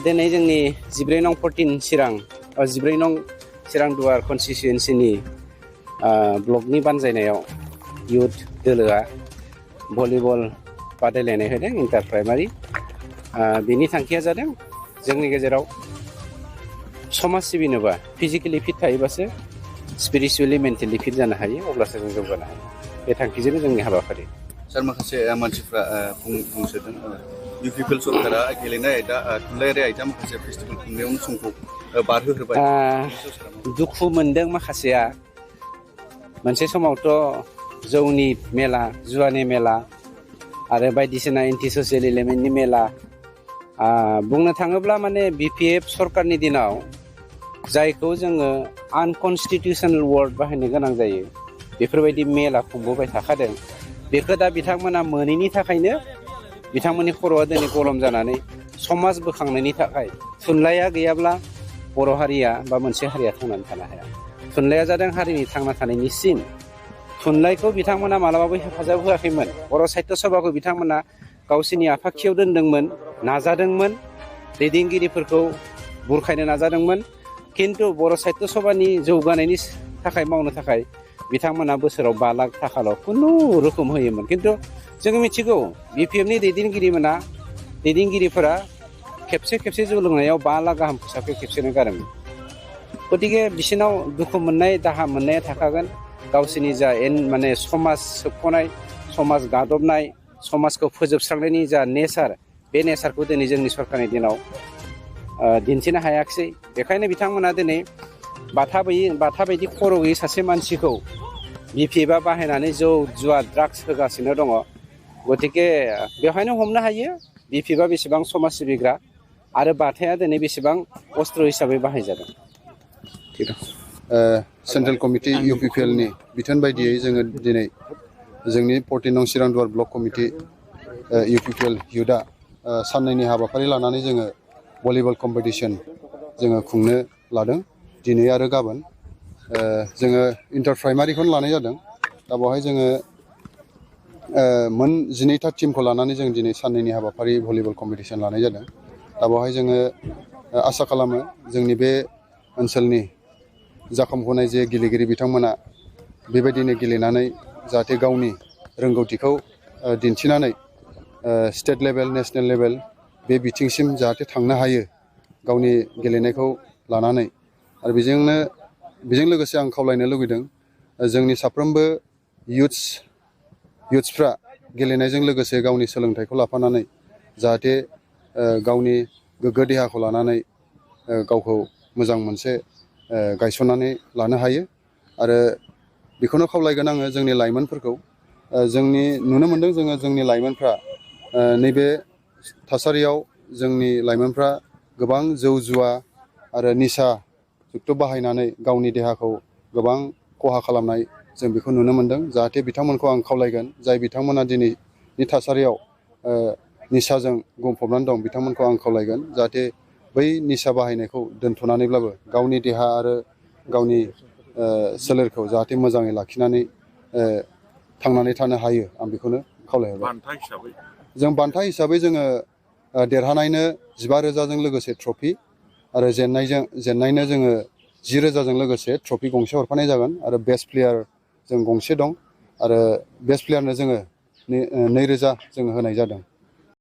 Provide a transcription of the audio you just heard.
दिनै जोंनि 14 नं 14 चिरां 14 नं चिरां दुवार कनस्टिटुयेन्सिनि ब्लकनि बानजायनायाव इउथ दोलोआ भलिबल बादायलायनाय होदों इन्टार प्राइमारि। बिनि थांखिया जादों जोंनि गेजेराव समाज सिबिनोबा फिजिकेलि फिट थायोबासो स्पिरिचुवेलि मेन्टेलि फिट जानो हायो, अब्लासो जों जौगानो हायो। बे थांखिजोंनो जोंनि हाबाफारि। सार, माखासे मानसिफ्रा बुंसोदों UPPL सरकारा गेलेनाय आयदा थुनलाइयारि आयदा माखासे फेस्टिभेल खुंनायावनो समखौ बारहोहोबाय। दुखु मोनदों माखासेया। मोनसे समावथ' जौनि मेला, जुवानि मेला आरो बायदिसिना एन्टि ससियेल एलिमेन्टनि मेला। बुंनो थाङोब्ला माने BPF सरकारनि दिनाव जायखौ जोङो आनकनस्टिटिउसनेल वार्ड बाहायनो गोनां जायो, बेफोरबायदि मेला खुंबोबाय थाखादों। बेखौ दा बिथांमोना मोनैनि थाखायनो बिथांमोननि खर'आ दिनै गरम जानानै समाज बोखांनायनि थाखाय थुनलाइया गैयाब्ला बर' हारिया बा मोनसे हारिया थांनानै थानो हाया। थुनलाइया जादों हारिनि थांना थानायनि सिन। थुनलाइखौ बिथांमोना मालाबाबो हेफाजाब होआखैमोन। बर' साहित्य सभाखौ बिथांमोना गावसोरनि आफाखियाव दोनदोंमोन, नाजादोंमोन, दैदेनगिरिफोरखौ बुरखायनो नाजादोंमोन। खिन्थु बर' साहित्य सभानि जौगानायनि थाखाय मावनो थाखाय बिथांमोना बोसोराव 5 लाख थाखाल' खुनु रोखोम होयोमोन। खिन्थु जों मिथिगौ BPFनि दैदेनगिरिफोरा खेबसे जौ लोंनायाव 5 लाख गाहाम फैसाखौ खेबसेनो गारोमोन। गतिके बिसोरनाव दुखु मोननाय, दाहा मोननाया थाखागोन। गावसोरनि जा माने समाज सोबख'नाय, समाज गादबनाय, समाजखौ फोजोबस्रांनायनि जा नेचार, बे नेचारखौ दिनै जोंनि सरकारनि दिनाव दिन्थिनो हायाखिसै। बेखायनो बिथांमोना दिनै बाथा बायदि खर' गैयै सासे मानसिखौ BPFआ बाहायनानै जौ, जुवा, ड्राग्स होगासिनो दङ। गतिके बेवहायनो हमनो हायो BPFआ बेसेबां समाज सिबिग्रा आरो बाथाया दिनै बेसेबां अस्त्र हिसाबै बाहायजादों। सेन्ट्रेल कमिटि UPPLनि बिथोन बायदियै जोङो दिनै जोंनि 14 नं चिरां दुवार ब्लक कमिटि UPPL युथआ साननैनि हाबाफारि लानानै जोङो भलिबल कम्पिटिसन जोङो खुंनो लादों दिनै आरो गाबोन। जोङो इन्टार प्राइमारिखौनो लानाय जादों। दा बेवहाय जोङो मोन 12था टिमखौ लानानै जों दिनै साननैनि हाबाफारि भलिबल कम्पिटिसन लानाय जादों। दा बेवहाय जोङो आसा खालामो जोंनि बे ओनसोलनि जाखांफुनाय जे गेलेगिरि बिथांमोना बेबायदिनो गेलेनानै जाहाथे गावनि रोंगौथिखौ दिन्थिनानै स्टेट लेभेल, नेसनेल लेभेल बे बिथिंसिम जाहाथे थांनो हायो गावनि गेलेनायखौ लानानै। आरो बेजों लोगोसे आं खावलायनो लुगैदों जोंनि साफ्रोमबो युथ्सफ्रा गेलेनायजों लोगोसे गावनि सोलोंथाइखौ लाफानानै जाहाथे गावनि गोग्गो देहाखौ लानानै गावखौ मोजां मोनसे गायसननानै लानो हायो। आरो बेखौनो खावलायगोन आङो जोंनि लाइमोनफोरखौ। नुनो मोनदों जोङो जोंनि लाइमोनफ्रा नैबे थासारियाव जोंनि लाइमोनफ्रा गोबां जौ जुवा आरो निसा जुक्त' बाहायनानै गावनि देहाखौ गोबां खहा खालामनाय जों बेखौ नुनो मोनदों। जाहाथे बिथांमोनखौ आं खावलायगोन जाय बिथांमोना दिनैनि थासारियाव निसाजों गंफबनानै दं, बिथांमोनखौ आं खावलायगोन जाहाथे बै निसा बाहायनायखौ दोन्थ'नानैब्लाबो गावनि देहा आरो गावनि सोलेरखौ जाहाथे मोजाङै लाखिनानै थांनानै थानो हायो, आं बेखौनो खावलायहरबाय। जों बान्था हिसाबै जोङो देरहानायनो 15,000जों लोगोसे ट्रफि आरो जेन्नायनो जोङो 10,000जों लोगोसे ट्रफि गंसे हरफानाय जागोन। आरो बेस्ट प्लेयार जों गंसे दं आरो बेस्ट प्लेयारनो जोङो 2,000 जोङो होनाय जादों।